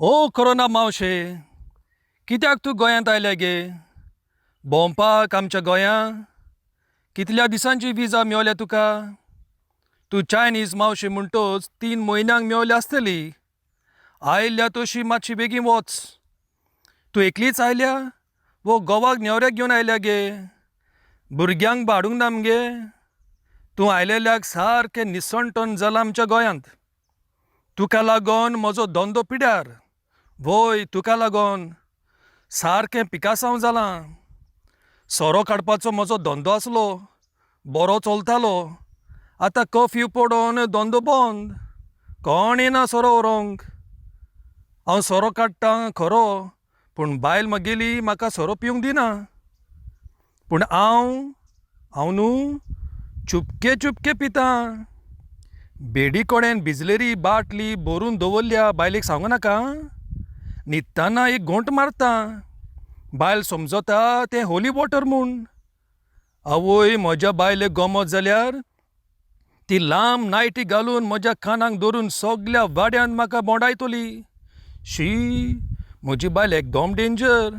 ओ corona मावशे, कित्याक तूं गोंयांत आयल्या गे? भोंवपाक आमच्या गोंयां? कितल्या दिसांची विजा मेवल्या तुका? तूं चायनीज मावशी म्हणटोच 3 म्हयन्यांक मेवल्या आसतली. आयल्या तशी मातशी बेगीन वच. तूं एकलीच आयल्या वो घोवाक न्हवऱ्याक घेवन आयल्या गे? भुरग्यांक बी हाडूंक ना मगे? तूं आयलेल्याक सारकें निसणटण जालां आमच्या गोंयांत. तुका लागोन म्हजो धंदो पिड्यार. व्हय, तुका लागोन सारकें पिकासांव जालां. सोरो काडपाचो म्हजो धंदो आसलो, बरो चलतालो. आतां कर्फ्यू पडोन धंदो बंद. कोण येना सोरो व्हरूंक. हांव सोरो काडटां खरो, पूण बायल म्हगेली म्हाका सोरो पिवंक दिना. पूण हांव न्हू चुपके चुपके पितां. बेडी कडेन बिजलेरी बाटली भरून दवरल्या, बायलेक सांगू नाका आं. न्हिदतना एक घोंट मारता. बायल समजता तें होली वॉटर म्हूण. आवय, म्हज्या बायलेक गमत जाल्यार ती लांब नायटी घालून म्हज्या कानाक धरून सगल्या वाड्यान म्हाका भोंवडायतली. शी, म्हजी बायल एकदम डेंजर.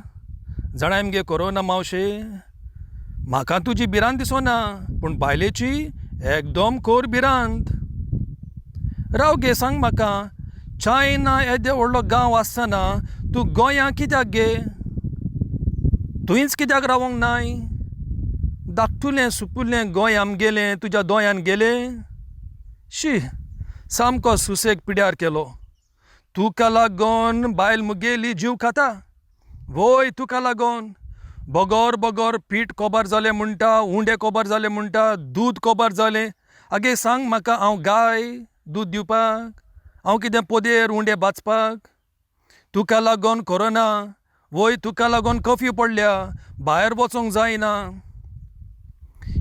जाणाय मगे कोरोना मावशे, म्हाका तुजी भिरांत दिसना, पूण बायलेची एकदम खर भिरांत. राव गे, सांग म्हाका, चायना येदे व्हडलो गांव आसतना तूं गोंया कित्याक गे? थंयच कित्याक रावोंक नाय? धाकटुलें सुपुल्लें गोंय आमगेलें तुज्या दोळ्यान गेलें? शी, सामको सुसेग पिड्यार केलो. तुका लागोन बायल म्हगेली जीव खाता. व्हय, तुका लागोन. बगर बगर पीठ कोबार जालें म्हणटा, उंडे कोबार जाले म्हणटा, दूद कोबार जालें. आगे सांग म्हाका, हांव गाय दूद दिवपाक? हांव कितें पोदेर उंडे भाजपाक? तुका लागोन कोरोना, व्हय तुका लागोन कर्फ्यू पडल्या, भायर वचोंक जायना.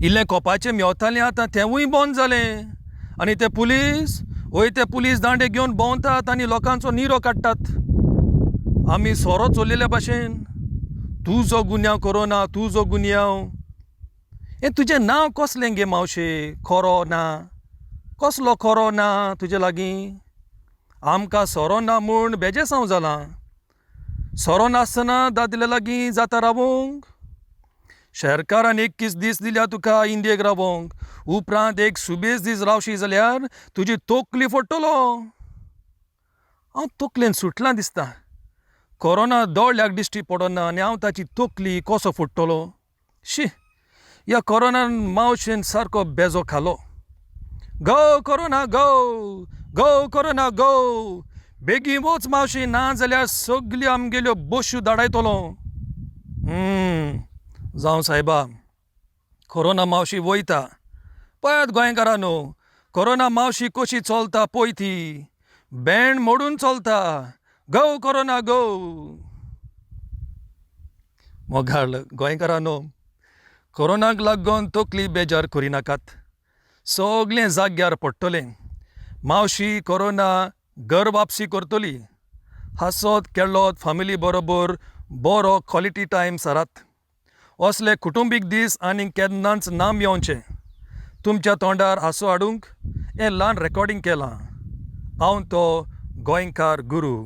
इल्लें कोपाचें मेवतालें, आतां तेंवूय बंद जालें. आनी ते पुलीस, वय ते पुलीस दांडे घेवन भोंवतात आनी लोकांचो निरो काडटात. आमी सोरो चोरलेल्या भाशेन. तुजो गुन्यांव कोरोना, तुजो गुन्यांव. हें तुजें नांव कसलें गे मावशे? खरो ना? कसलो खरो ना तुजे लागीं? आमकां सोरो ना म्हूण बेजेसांव जालां. सोरो नासतना दादल्या लागीं जाता रावोंक? शेरकारान 21 दीस दिल्या तुका इंडियेक रावोंक. उपरांत एक सुबेज दीस रावशी जाल्यार तुजी तकली फोडटलो. हांव तकलेन सुटलां दिसता. कोरोना दोळ्याक दिश्टी पडना आनी हांव ताची तकली कसो फोडटलो? शी, ह्या कोरोनान मावशेन सारको बेजो खालो. Go corona go, go corona go. बेगीन वच मावशी, ना जाल्यार सगल्यो आमगेल्यो बश्यो धाडायतलो. जावं सायबा, कोरोना मावशी वयता. पळयात गोंयकारांनो, कोरोना मावशी कशी चलता पळय ती. बँड मोडून चलता. Go corona go. मोगाळ गोंयकारांनो, कोरोनाक लागून तकली बेजार करिनाकात. सगलें जाग्यार पडटलें. मावशी कोरोना घर वापसी करतली. हांसत खेळत फामिली बरोबर बरो क्वॉलिटी टायम सारात. असले कुटुंबीक दीस आनीक केन्नाच ना मेवचे. तुमच्या तोंडार हांसो हाडूंक हें ल्हान रेकॉर्डिंग केलां. हांव तो गोंयकार गुरू.